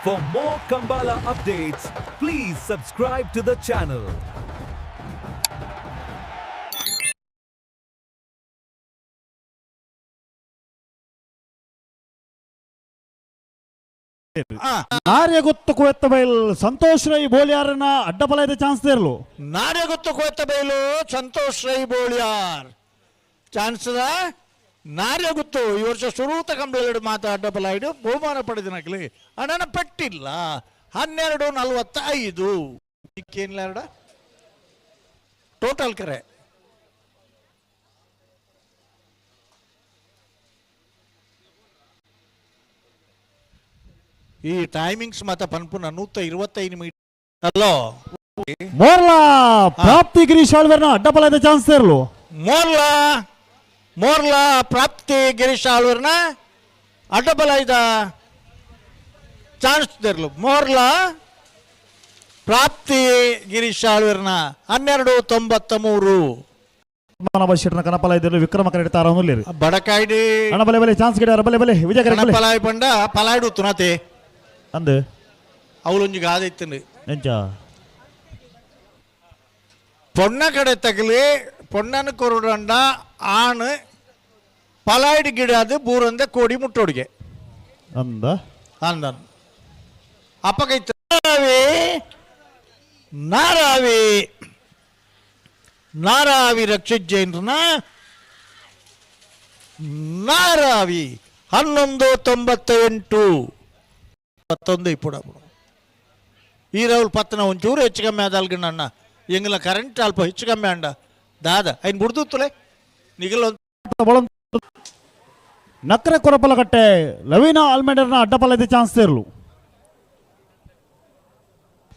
For more Kambala updates, please subscribe to the channel. Naryaguttu Koyathabail Santosh Rai ಬೋಳಿಯಾರನ ಅಡ್ಡಪಲೈದ chance ತೇರ್ಲು. Naryaguttu Kothabailu Santosh Rai Boliyar chance Naryaguttu. ಈ ವರ್ಷ ಸುರೂತ ಕಂಬಳಗಡೆ ಮಾತ ಅಡ್ಡಪಲಾಯ್ಡು ಬಹುಮಾನ ಪಡೆದಿನಕ್ಲಿ ಅಣ್ಣನ ಪೆಟ್ಟಿಲ್ಲ. 12:45 ಏನಿಲ್ಲ. ಎರಡ ಟೋಟಲ್ ಕರೆ. ಈ ಟೈಮಿಂಗ್ಸ್ ಮಾತ ಪನ್ಪುನ 125 ಮೀಟರ್ ಅಲ್ಲೋ. ಮೋರ್ಲಾ ಪ್ರಾಪ್ತಿ ಗಿರೀಶ್ ಆಳ್ವೇರ್ನ ಅಡ್ಡಪಲೈದ ಚಾನ್ಸ್ ತೇರ್ಲು. ಮೋರ್ಲಾ, ಮೋರ್ಲಾ ಪ್ರಾಪ್ತಿ ಗಿರೀಶ್ ಆಳ್ವರ್ನ ಅಡ್ಡಬಲ ಇದ ಚಾನ್ಸ್ ತೆರ್ಲು. ಮೋರ್ಲಾ ಪ್ರಾಪ್ತಿ ಗಿರೀಶ್ ಆಳ್ವರ್ನ 12:93. ಪದ್ಮನಾಭ ಶೆಟ್ಟನ ಕನಪಲ ಇದ್ದರು ವಿಕ್ರಮ ಕರೆಡ್ತಾರ. ಬಡಕಾಯ್ಡಿ. ಅಣ್ಣ, ಬಲೆ ಬಲೆ, ಚಾನ್ಸ್ ಗಿಡ, ಬಲೆ ಬಲೆ, ವಿಜಯ ಕರೆ ಬಲೆ. ಪಲಾಯ್ ಪಂಡ ಪಲಾಯ್ಡು ತುನತೆ. ಅಂದು. ಅವಳೊಂಜಿ ಗಾದೆ ಇತ್ತಂಡು. ಎಂಚ? ಪೊಣ್ಣ ಕಡೆ ತಗಲಿ ಪೊಣ್ಣನ ಕೊರುಡಂಡ ಆಣ್ ಪಲಾಯ್ಡು ಗಿಡ ಅದು ಬೂರಂದೆ ಕೋಡಿ ಮುಟ್ಟೋಡಿಗೆ. ಅಂದ. ಅಂದನ್ ಅಪ್ಪಕೈತ ನಾರಾವಿ, ನಾರಾವಿ, ನಾರಾವಿ ರಕ್ಷಿತ್ ಜೈನ್ರನ ನಾರಾವಿ 11:98. 11 ಇಪ್ಪುಡ ಈ ರೌಲ್ ಪತ್ತನ ಒಂಚೂರು ಹೆಚ್ಚು ಕಮ್ಮಿ ಆದಲ್ಗಣ್ಣ. ಅಣ್ಣ, ಎಂಗಲ ಕರೆಂಟ್ ಅಲ್ಪ ಹೆಚ್ಚು ಕಮ್ಮಿ ಅಂಡ ದಾದ ಐನ್ ಬುಡ್ದುತ್ತಲೆ ನಿಗಲ. ನಕ್ರೆ ಕೊರಪಲಕಟ್ಟೆ ಲವೀನಾ ಆಲ್ಮೆಂಡರ್ನ ಅಡ್ಡಪಲೈದ ಚಾನ್ಸ್ ತೇರ್ಲು.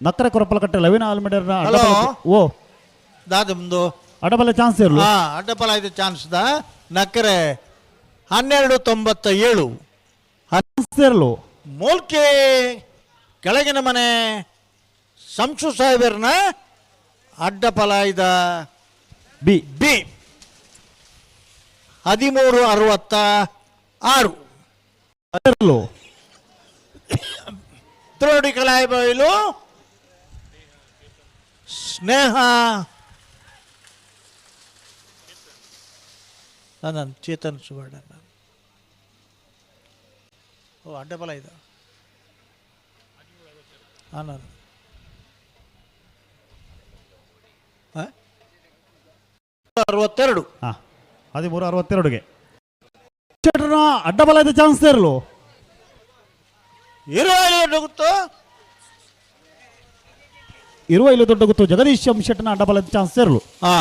ನಕ್ರೆ ಕೊರಪಲಕಟ್ಟೆ ಲವೀನಾ ಆಲ್ಮೆಂಡರ್ನ ಹಲೋ. ಓ. ದಾದ ಮುಂದು. ಅಡ್ಡಪಲ ಚಾನ್ಸ್ ತೇರ್ಲು. ಹಾ, ಅಡ್ಡಪಲ ಐದು ಚಾನ್ಸ್ the ನಕ್ಕರೆ 12:97. ಚಾನ್ಸ್ ತೇರ್ಲು. ಮೂಲ್ಕೆ ಕೆಳಗಿನ ಮನೆ ಸಂಸು ಸಾಹೇಬರ್ನ ಅಡ್ಡಪಲಾಯ್ದ ಬಿ. ಬಿ 13:66. ತೇರ್ಲು. ತ್ರೋಡಿ ಕಲಾಯಿಬೈಲು ಸ್ನೇಹ ನಾನು ಚೇತನ್ ಸುವರ್ಣ. ಓ, ಅಡ್ಡಬಲ ಇದು. ಹಾಂ, ನಾನು 62. ಹಾ, 13:62ಗೆ ಶೆಟ್ಟರ್ನ ಅಡ್ಡಬಲ ಐದ ಚಾನ್ಸ್ ತೇರ್ಲು. ಇರುವೈಲು ದೊಡ್ಡ. ಇರುವ ಇಲ್ಲಿ ದೊಡ್ಡ ಗೊತ್ತು ಜಗದೀಶ್ ಎಂ ಶೆಟ್ಟನ ಅಡ್ಡಬಲ ಚಾನ್ಸ್ ತೇರ್ಲು. ಹಾ.